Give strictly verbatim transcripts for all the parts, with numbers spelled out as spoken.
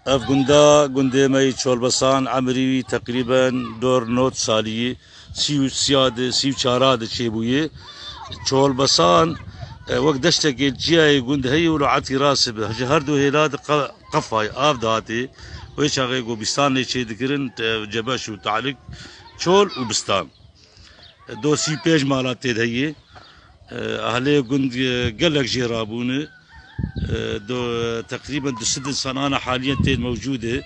Ev gunda, gundê me yî Çolbesan, emrî wî teqrîben dor not salî yî, sî û sîya de, sî û çara de çêbûye. Çolbesan, e, wek deştekê ciyayê gund heye û li etî rasibe. Ji her du hêla de qe-, qefayê av dihatê. Wê çaxê ku bîstan lê çêdikirin, te-, cebeş û talik, çol û bistan. Dosî pêş mala tê de heye. Ahlê gund, e, gelek jê rabûne. E, do, teqrîben du sed însan ana haliyen tê mewcûd e.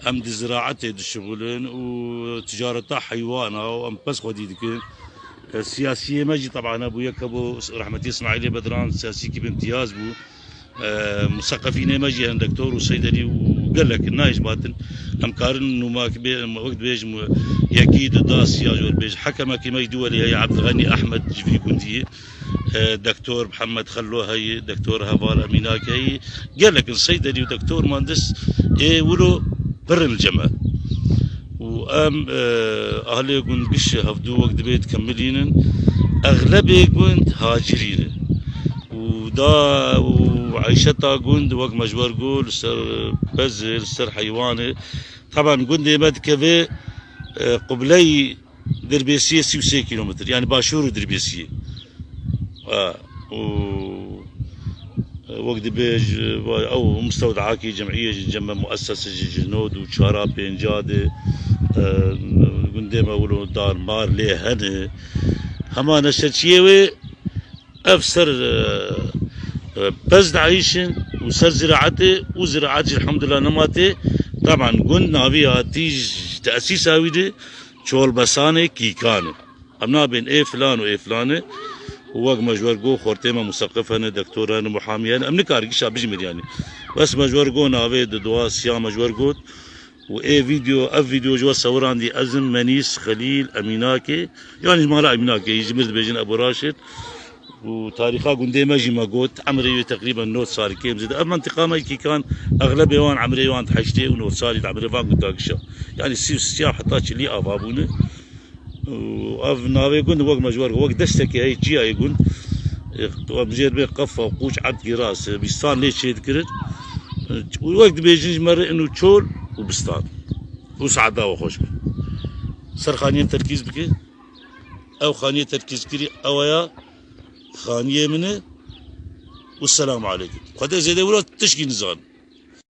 Em di ziraetê dişixulin û ticareta heywana û em pez xwedî dikin. E, siyasiyê me jî teban hebû, yek hebû rehmetî Îsmaîlê Bedran, siyasîkî bi îmtiyaz bû. E, museqefînê me jî hene, Doktor û Seyderî û gelek in, nayê ji batin. Em karin nûmak bê-, em wek dibêjim, yekî, du, da, sîya ji we bêj. Hekemekî me jî duwelî heye, Ebdixenî Ehmed ji vî gundî ye. E, Doktor Mihemed Xello heye, Doktor Heval Emînak heye. Gelek in, Seyderî û Doktor Muhandis ê wilo pir in li cem me. Û em, e, ahlê gund giş hevdû wek dibê dikemilînin. Exlebê gund hacirî ne. Û da û eyşeta gund wek me ji wer got li ser pez e, li ser heywan e. Teban gundê me dikeve, e, qibleyî Dirbêsiyê sî û sê kîlometr, yani başûr û Dirbêsiyê. E, û, e, wek dibêj, e, ew mustewdeakî cemiyê ji cem me muessese ji, ji nod û çara pênca de, e, gundê me wilo dar mar lê hene. Hema neşerçiyê wê ev ser, e, e, pez diayîşin û ser ziraetê û ziraet jî elhamdulillah nematê. Teban gund navî hatî ji tesîsa wî de Çolbesanê Kîkan e. Em nabên ê filan û ê filan e. Û wek me ji wer got, xortê me museqif hene, doktor hene, muhamî hene. Em nikarin gişa bijmir yanî. Bes me ji wer got navê di dua siya me ji wer got. Û ê vîdeo, ev vîdeo ji we sewirandî ez im, Menîs, Xelîl, Emînakê. Yanî ji mala Emînakê, ji mir dibêjin Ebû Raşid. Û tarîxa gundê me jî me got, emrê wê teqrîben nod salî kêm zêde. Ev mentiqa me yî Kîkan, exlebê wan emrê wan di heştê û nod salî de emrê van gunda gişa. Yanî sî û sîya heta çilî ava bûne. Û ev navê gund wek me ji wer, wek destekê heye ciyayê gund. Em jê dibê qefa, qûç, erd giras, bîstan lê çêdikirin. Û wek dibêjin ji me re inu çol û bistan. Û saeta we xweş be. Ser xaniyên terkîz bike. Ew xaniyê terkîzkirî ew ya xaniyê min e. Wesselamu aleykum. Xwedê zêde wilo tişkî nizanin.